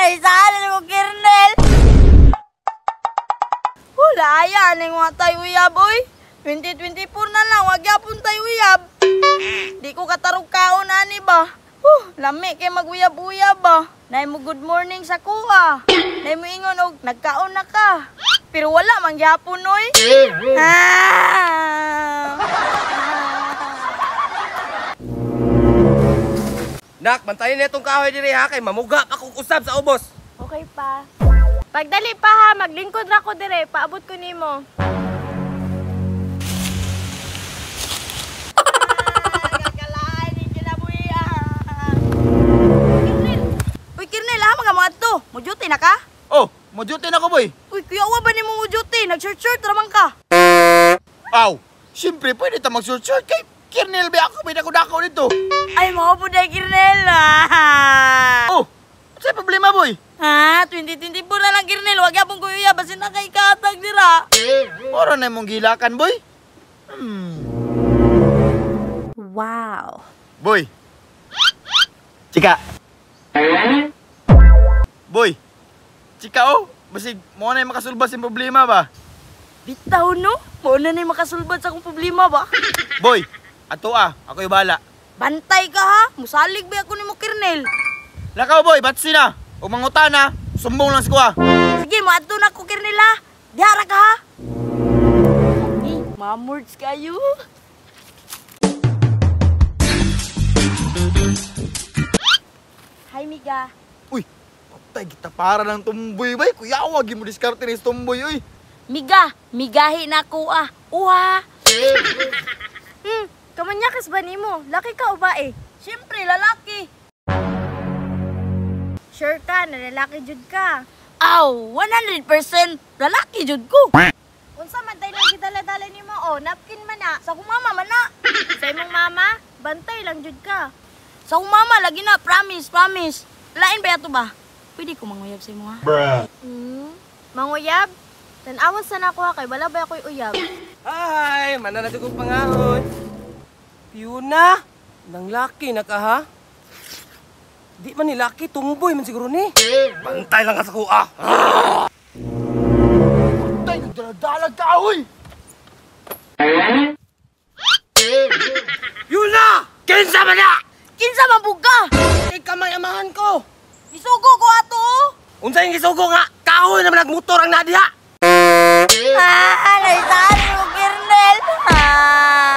Naisaan ko, Kirnel. Wala aya ning wa tay uyab oy. 2024 na lang, wag gyapon tay uyab. Di ko katarog kaon ani ba. Huh, lami kay maguyab-uyab ba. Nay mo good morning sa kuha. Nay mo ingon og nagkaon na ka. Pero wala man gyapon oy. Ah. Nak, bantayan na itong kahoy diri ha kay mamuga pa kog usab sa ubos. Okay pa. Pagdali pa ha, maglingkod ra ko dire, paabot ko nimo. Kakalain ning kinabuhi. Kirnel. Uy, Kirnel, ha mga mga to. Mo-duty na ka? Oh, mo-duty na ko, boy. Uy, kuya, wa ba nimo mo-duty? Nag-short-short ra man ka. Aw, siyempre pwede ta mag-short-short kay Kirnel ba ako may dako-dako dito. Ay, mao po dahil, Kirnel. Ah. Oh, unsay problema, boy? Ha, 2024 na lang, Kirnel. Wag yapon kuya, basin na kay katag dira. Ora na imong gilakan, boy. Wow. Boy. Chika. Boy. Chika oh, basig mo na makasulbas yung problema ba? Bitaw no? Mao na ni makasulbad sa akong problema ba? Boy, ato ah, ako yung bala. Bantay ka ha. Musalig ba ako nimo, Kirnel? Lakaw boy, batsi na. O mangutana, sumbong lang sa kuha. Sige, moadto na ko, Kirnel ha. Dihara ka ha. Ni, mamurds kayo. Hi, Miga. Uy, patay kita para lang tumboy bay. Kuya, wag mo diskarte ni tumboy oy. Miga, migahi na ko ah. Uha. Kamanyakas ba nimo? Laki ka o bae? Siyempre, lalaki. Sure ka na lalaki jud ka. Aw, 100% lalaki jud ko. Unsa man tay nang gidala-dala nimo o napkin man na. Sa akong mama man na. Sa imong mama, bantay lang jud ka. Sa akong mama lagi na, promise, promise. Lain ba yato ba? Pwede ko manguyab sa imo ha. Manguyab? Tan-awon sa nako ha kay wala ba ako'y uyab. Hi, mana na kong pangahon. Fiona, nang laki na ka ha? Di man ni laki, tumboy man siguro ni. Bantay lang ka sa kuha. Patay, nagdala-dalag ka oy. Fiona! Kinsa man na? Kinsa man pud ka? Ikaw may amahan ko. Isugo ko ato oh. Unsa yung gisugo nga? Kahoy naman nagmotor ang nadiha. Ah, naisaan ko, Kirnel. Ah.